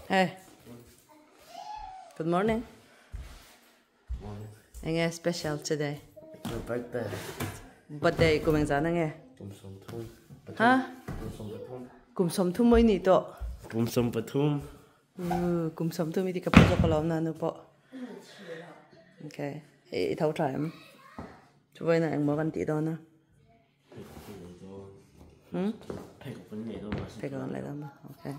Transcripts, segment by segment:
Hey. Good morning. Morning. Enge special today? It's your birthday. Birthday kum eng zan ange? Kum 30. Ha? Kum 33. Kum 30 moi ni to. Kum 33. Kum 30 i ti ka pu zawk alawm na nu pawh. Okay. I tho tha em? Chuvaina engmaw kan tih dawn a? Hmm? Phei kan lei dawn a. Okay.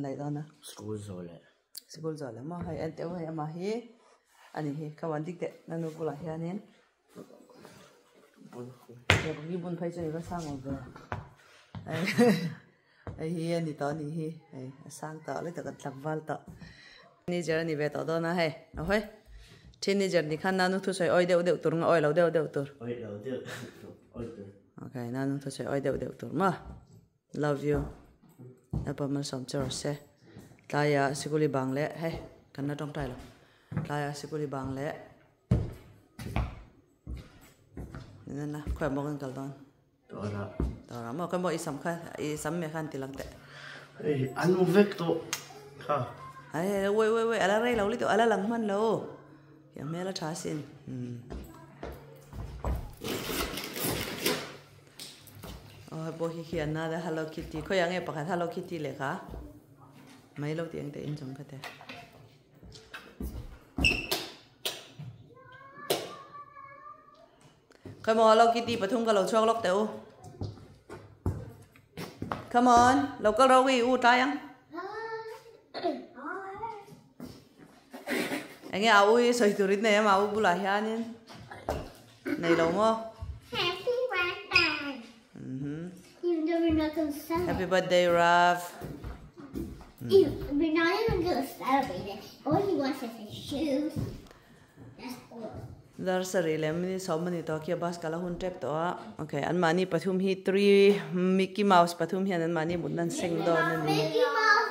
Lei dawn a. School zawh leh. School zawh leh maw hei en teuh hei amah hi ani hi ka wan dik teh na nu bulah hianin i bun phei chu i va sang awm ve hei hi ani tawh ani hi hei a sang tawh lutuk a tlangval tawh teenager ani ve tawh dawn a hei a hawi teenager ni khan nanu thusawi awi deuh deuh tur nge awi lo deuh deuh tur awi lo deuh deuh awi tur okay nanu thusawi awi deuh deuh tur maw. Love you Lalpa malsawm che rawh se tlaiah sikuli bang leh hei kan la tawngtai lo tlaiah sikuli bang leh nena khawiah maw kan kal dawn Tawrah Tawrah maw khawiah maw i sam kha i sam meh khan ti lang teh Hei an mu vek tawh kha Hei wait wait wait ala rei lo lutuk ala lang hman lo i hmel a tha asin umm. Aw hei pawh hi khi an nal a hello kitty khawiah nge pakhat hello kitty lehkha mai lo tih ang te in chung kha te. Khawi maw hello kitty pathum ka lo chhuak lawk teh u. Come on, lo kal ro i u tlai ang. Enge a u i sawi turin nei a ma u bulah hianin. Nei lo maw? Happy birthday. Mhm. Even though we're not gonna celebrate. Happy birthday, Rav. Even, we're not even gonna celebrate it. All he wants is his shoes. That's all. Dar sarih leh minute sawm a ni tawh khi a bus kal a hun tep tawh a. Okay, an mahni pathum hi three Mickey Mouse pathum hian an mahni mutna an seng dawn a ni.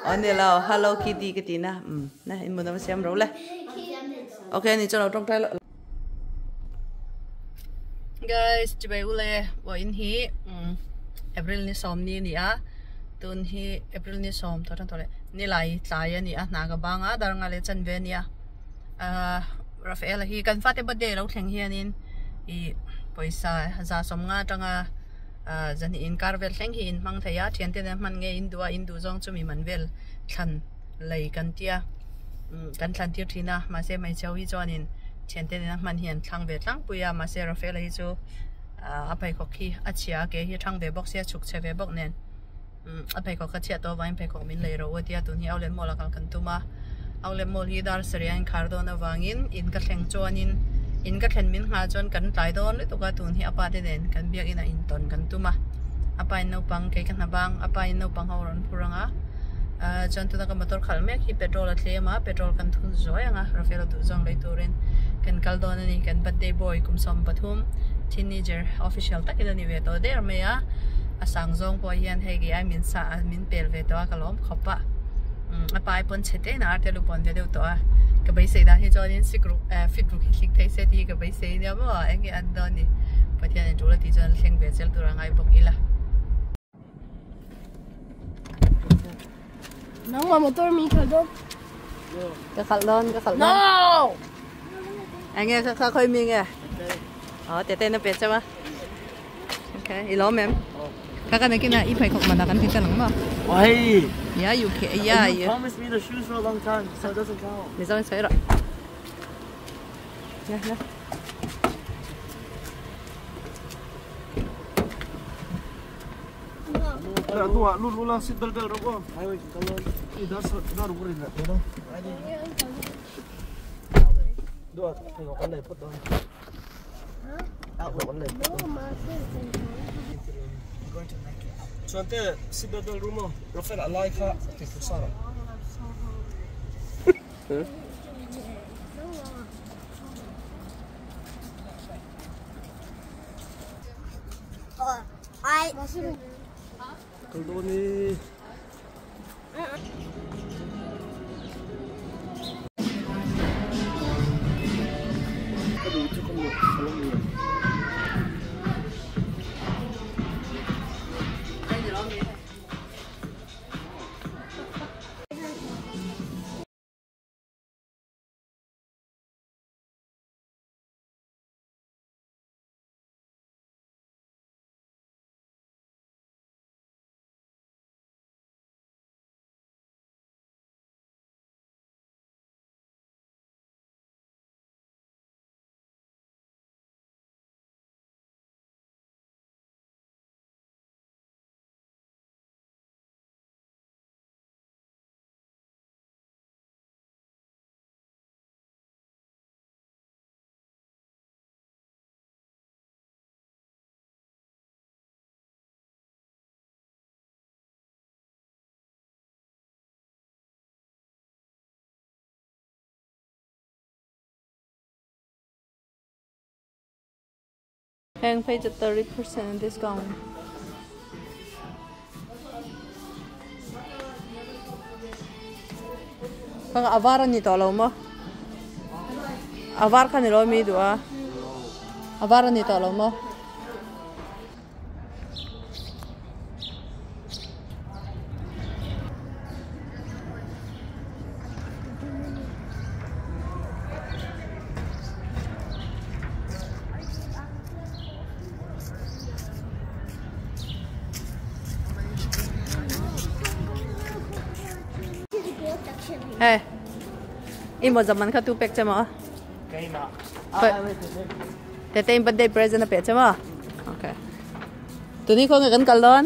Aw ni lo, Hello Kitty ka ti na. Um, na in mutna va siam ro le. Okay, ni chuan lo tawngtai lo. Guys, chibai ule vawiin hi April ni sawm ni a ni a, tun hi April ni sawm tawh tan tawh leh nilai tlai a ni a, hna ka bang a dar nga leh chanve a ni a, ahh Rafaela hi kan fate birthday a lo thleng hianin ih pawisa za sawm nga atanga ahh zahnih inkar vel thleng hi in hmang thei a, thiante nen hman nge in duh a, in duh zawng chu mi man vel thlan lei kan tia kan thlan tir thin a mahse hmeichhe ho hi chuanin thiante nena hman hi an thlang ve tlangpui a mahse Rafaela hi chu a pheikhawk hi a chhia a ke hi a thang ve bawk sia a chhuk chhe ve bawk nen a pheikhawk a chhiat tawh avangin pheikhawk min lei ro a tia tun hi Outlet Mall a kal kan tum a Outlet Mall hi dar sarih a inkhar dawn avangin in ka thleng chuanin in ka thlen min nghah chuan kan tlai dawn lutuk a tun hi a pa te nen kan biakin ah intawn kan tum a a pa in naupang kei ka hna bang a pa in naupang ho rawn phur ang a. Ahh chuan tuna ka motor khalh mek hi petrol a tlem a petrol kan thun zuai ang a Rafael a duh zawng lei turin kan kal dawn a ni kan birthday boy kum 13 teenager official takin a ni ve tawh der mai a a sang zawng pawh hian hei kei ai min sa a min pel ve tawh a ka lawm khawp a umm a pa ai pawn chhe te in a arte lu pawn ve deuh tawh a ka beisei dan hi chuanin sik ruk eh fit ruk hi thlik thei se tih hi ka beisei nia maw eng nge an dawn ni Pathianin tul a tih chuan thleng ve zel tur a ngai bawk ila. Nangmah motor mi khalh dawn. Ka khalh dawn, ka khalh dawn. No! Enge kha kha khoi mi nge? Oh, tete na pe chama. Okay, i lom em? Kha kan kina i phai khok mana kan ti talang ma. Why? Yeah, you can. Yeah, you you. promised me the shoes for a long time, so it doesn't count. Mi zawng sai ra. Na na. Kal dawn i. Ka duh chu ka mut ka lo ni. Heng phei chu 30% discount. Kha a var a ni tawh lo maw? A var kha ni lo mi duh a? A var a ni tawh lo maw? Hey, i mo zaman kha tu pek che mo? Tete in birthday present a pe che mo? Okay. Tuni ko nga kan kal don?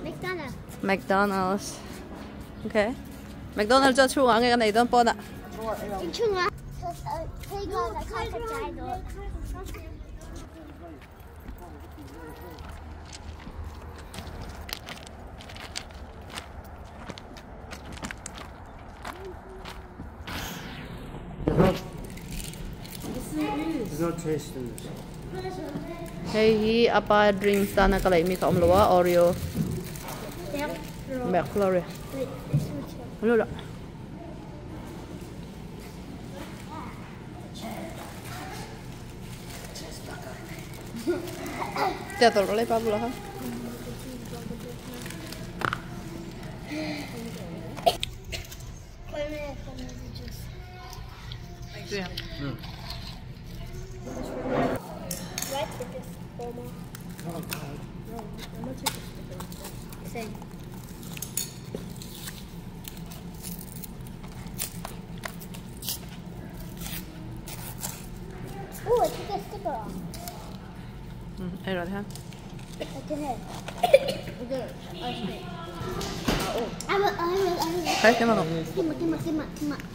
McDonald's. McDonald's. Okay. McDonald's cho chu nga kan ei don pon a. There's no taste in this. Hei hi apa drinks tana ka lei mi ka om lowa Oreo McFlurry. Lo la. Tia tol le pa bula ha. Same. Oh, I took a sticker off. Ai rồi ha. I did it. Khai cái mà ngọc.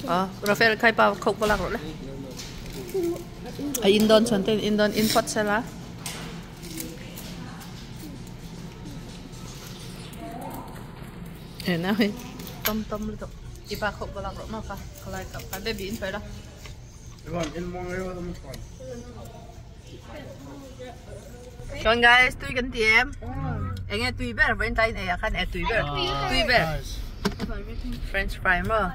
À, Rafael khai pa khok balak rồi đấy. A indon chuan ten indon in phot sela. E na hi. Tom tom lu to. Ipa khok balak ro ma fa. Khalai ka pa baby in phai la. Chuan guys, tui kan ti em. Enge tui ber vain tain e khan e tui ber. Tui ber. French fry mo.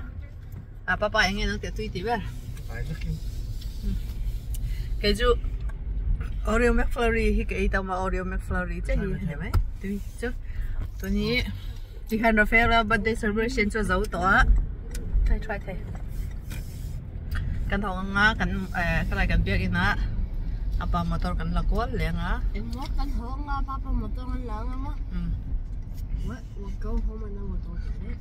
À papa enge nang te tui ti ber. Cái chú Oreo McFlurry hi cái tao mà Oreo McFlurry chứ hi này mấy tui chứ. Tôi nghĩ chỉ khăn Rafael birthday celebration cho giấu to. Try try thầy. Kan thong nga kan cái này kan biak ina. Apa motor kan lakuan leng a. Kan hong nga papa motor kan lang ma. What? We'll go home and then we'll go get it.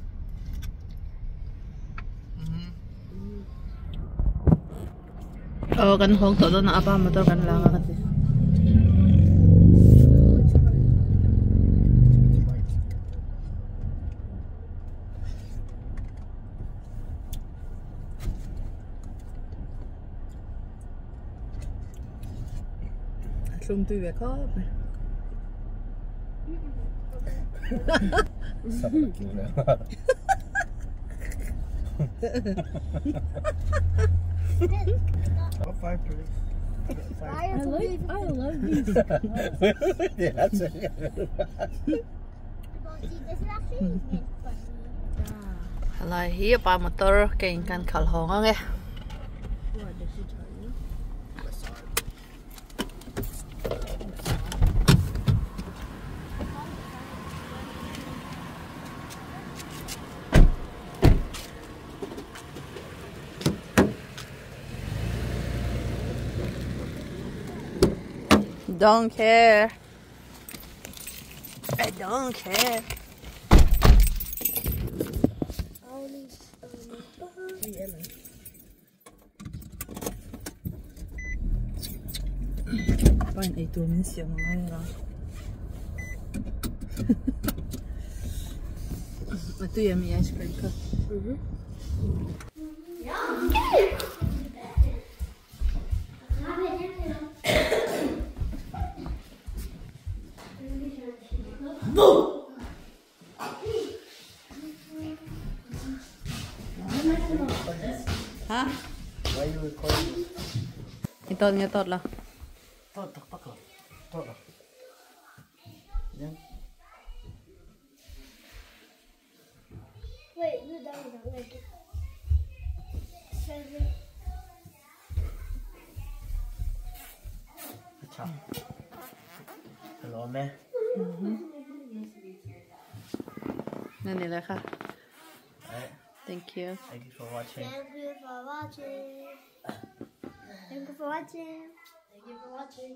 Oh, kan hong to na apa motor kan lang a kasi. Thlum tui ve khop. I love these. Yeah, that's it. Lại hi pa motor keng kan khal hong nge. Don't care. I don't care. Fine, ei tuo min siam ngai ra. Ma tu yummy ice cream ka. Hả? Why you recording? Itot nga tot la. Tot tak tak. 7. A tha. Ka lawm e. Na ni le kha. Alright. Thank you. Thank you for watching. Thank you for watching. Thank you for watching. Thank you for watching.